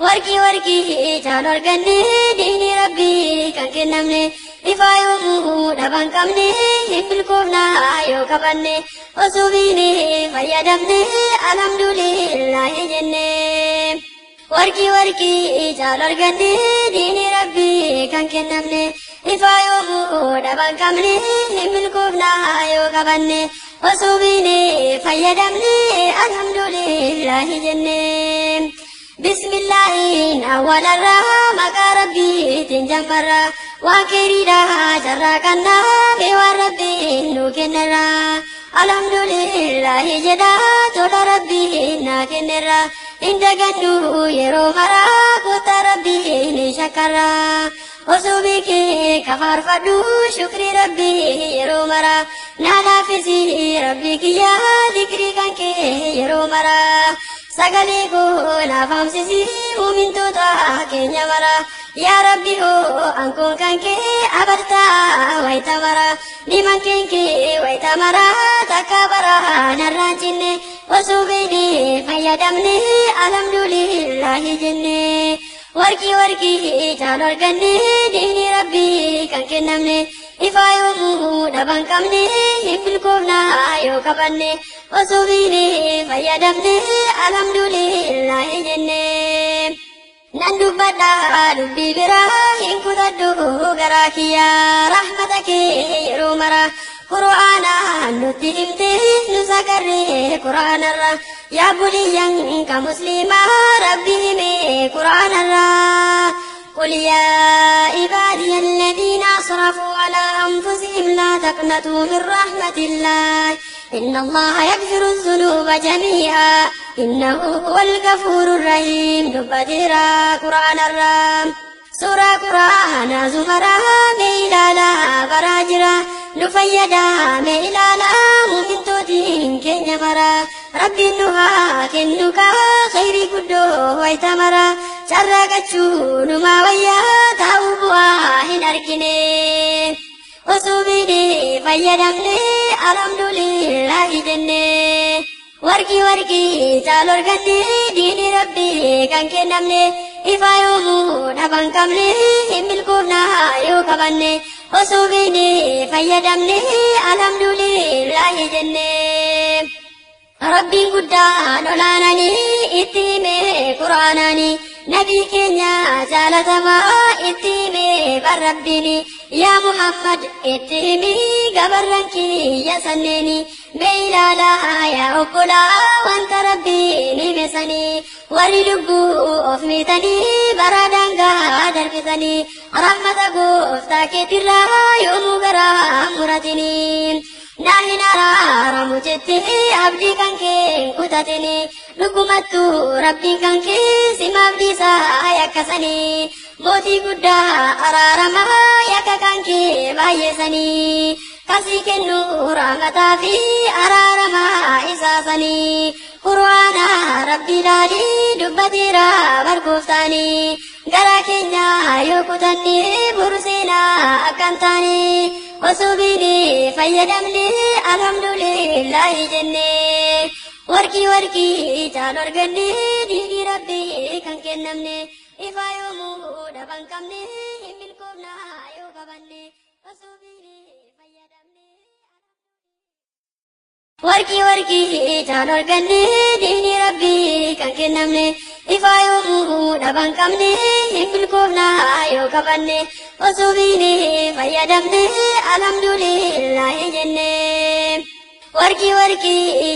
Warqii warqii caalu arganne diinii rabbii kan kennamne ifaa yoomuu dhaban qabne hin milkoofnaa yoo qabanne osoo beekne fayyadamne alhamdulillaahi jenne. Warqii warqii caalu arganne diinii rabbii kan kennamne ifaa yoomuu dhaban qabne hin milkoofnaa yoo qabanne osoo beekne fayyadamne alhamdulillaahi jenne. Bismillaahiin awwalarraa maqaa rabbiitiin jammarraa waan keeriidhaa jarraa kannaa mee waan rabbiin nu kennerraa alhamdulillaahi jedhaa tola rabbiin naa kennerraa hin dagannu yeroo maraa kottaa rabbiin hin shakkarraa osoo beekee kafaarfadhu shukrii rabbii yeroo maraa naa laaffisi rabbii kiyyaa zikrii kan kee yeroo maraa. Sagalee koo naaf hamsisi muumintoota keenya mara yaa rabbi hoo ankoon kan kee abartaa wayita mara dhiman kee wayita mara takka bara narraan cinne osoo beekne fayyadamne alhamdulillaahi jenne. Warqii warqii caalu arganne diinii rabbii kan kennamne ifaa yoomuu dhaban qabne hin milkoofnaa yoo qabanne osoo beekne fayyadamne alhamdulillaahi jenne. Nan dubbadha dubbii biraa hin kutadhu garaa kiyyaa rahmata kee yeroo mara qur'aana nutti himte nu sagarree qur'aanarra yaa buliyyan ka musliimaa rabbi hime qur'aanarra. قل يا عبادي الذين أسرفوا على أنفسهم لا تقنطوا من رحمة الله إن الله يغفر الذنوب جميعا إنه هو الغفور الرحيم. دبتيرا قرآن الرام سورة قرآن زمرا ميلالا براجرا نفيدا ميلالا مؤمنتوتين كينيا مرا ربي نها كنوكا خيري قدو ويتمرا carraaqachuu numaa wayyaa taa'uu bu'aa hin argine osoo beekne fayyadamne alhamdulillaahi jenne. Warqii warqii caalu arganne diinii rabbii kan kennamne ifaa yoomuu dhaban qabne hin milkoofnaa yoo qabanne osoo beekne fayyadamne alhamdulillaahi jenne. Rabbiin guddaan olaananii itti hime qur'aanaanii nabii keenya jaalatamaa itti hime barrabbiini yaa Muhammad itti himi gabarran kiyya sanneeni mee ilaalaa yaa obbolaa wanta rabbiin hime sanii warri lubbuu of miitanii bara daangaa darbisanii rahmata gooftaa keetirraa yoomuu garaa muratinii. Naahin araaramu jettee abdii kan kee kutatini dhugumattuu rabbiin kan kee sima abdiisaa yakkasanii mootii guddaa araaramaa yakka kan kee baay'eessanii kasii kennu rahmataa fi araaramaa isaasanii qur'aana rabbi ilaalii dubbateera bargooftaanii gara keenya yoo kutanne boru seenaa akkan taane osoo beekne fayyadamne alhamdulillaahi jenne. Warqii warqii caalu arganne diinii rabbii kan kennamne ifaa yoomuu dhaban qabne hin milkoofnaa yoo qabanne osoo beekne fayyadamne. Warqii warqii caalu arganne diinii rabbii kan kennamne ifaa yoomuu dhaban qabne hin milkoofnaa yoo qabanne osoo beekne fayyadamne alhamdulillaahi jenne. Warqii warqii.